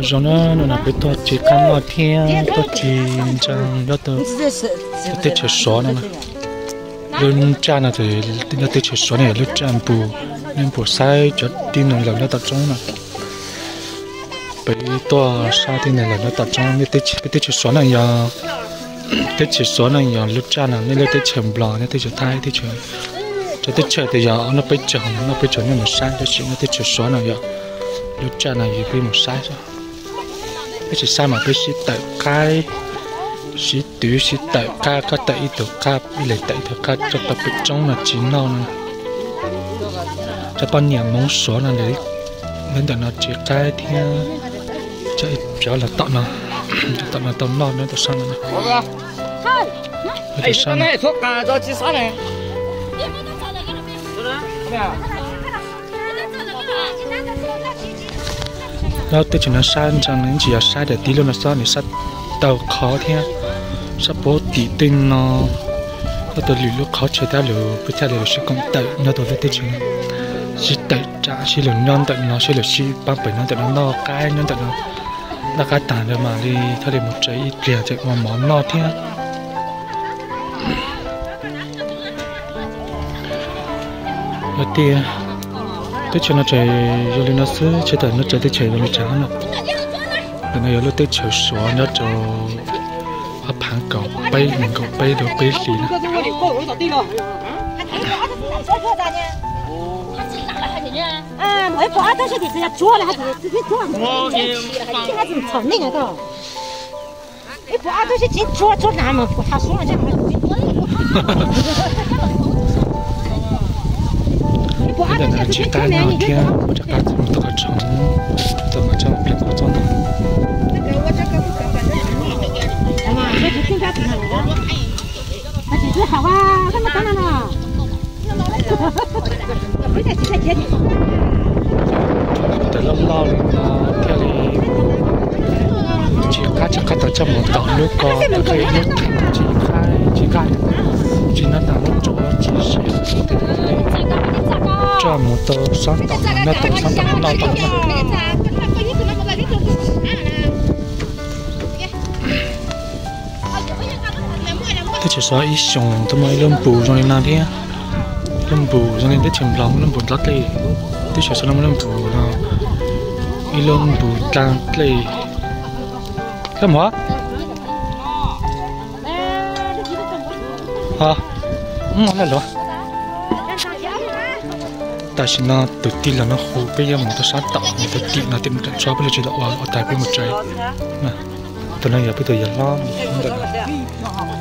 Zoo na, no peb tuaj tsis qab noj thiab tuaj tsis ntseeg nyob teb chaws Suav no na. Lub raj no ces nyob teb chaws Suav no yog lub raj npus, nej puas saib cov tib neeg laus nyob tom roob no. Peb tuaj saib tib neeg laus nyob tom roob, peb teb chaws Suav no yog, teb chaws Suav no yog lub raj no, nej lub teb chaws Nplog, nej teb chaws Thaib, teb chaws, cov teb chaws tes yog noj peb caug, noj peb caug nej mus saib, tab sis nyob teb chaws Suav no yog lub raj no yog peb mus saib xwb. Peb tsis saib mas peb sib tawm qaib, sib twv sib tawm qab, koj tawm ib tug qab, ib leeg tawm ib tug qab coj tau pem roob no tsis noj no. Cov poj niam Hmoob Suav no lawv nyob ntawm no tsis qaib thiab, cov los tom no, tom no tau noj nyob tom sab no. Tom sab no. Nyob teb chaws no sab ntsees no tsis yog saib daim tib lub no xwb, nws sab tau qhov thiab, sab puag tim tej no, sab tau lwm lub qhov chaw tab lus peb thiaj li lus sib koom tawm nyob tau lub teb chaws no, sib tawm tsam sib lus nyob ntawm no, sib lus sib pab pem nyob ntawm no, noj qaib nyob ntawm no, noj qaib tag ntawd mam li thiaj li mus tsev ib pliag tseem ua mov noj thiab. Yog tias teb chaws no tseem zoo li no xwb, tsis tawm nyob tsev teb chaws zoo li cas no. Ntawm no yog lub teb chaws Suav nyob rau ob phav kaum peb, nees nkaum peb rau peb hlis na. Ntawm no tsis qab noj thiab, ua rov qab mus tom qhov tshoob, tom qhov tshoob pliag kuv txob ntawd. Tawm loj loj li no thiaj li tsis qab, tsis qab tau coj mus tom lub ko, tau qhib lub theem tsis qab, tsis qab, tsis nyob tau lub tsuav tsis siav, coj mus tau xob tom no, nyob tau xob tom no, noj tau no. Teb chaws Suav ib xyoos tuaj muaj ib lub npus zoo li no thiab. Ib lub npus zoo li teb chaws Nplog muaj lub npus dlaab dlej, teb chaws Suav no muaj lub npus no, ib lub npus dlaab dlej. Koj mus, tam sim no tus tij laug no hu peb yuav mus rau sab tom, mus rau tim no, tim no tam tshuav peb lub tsev tau ua ua tas peb mus tsev. Tus no yog peb tus yawg hlob ntawm no.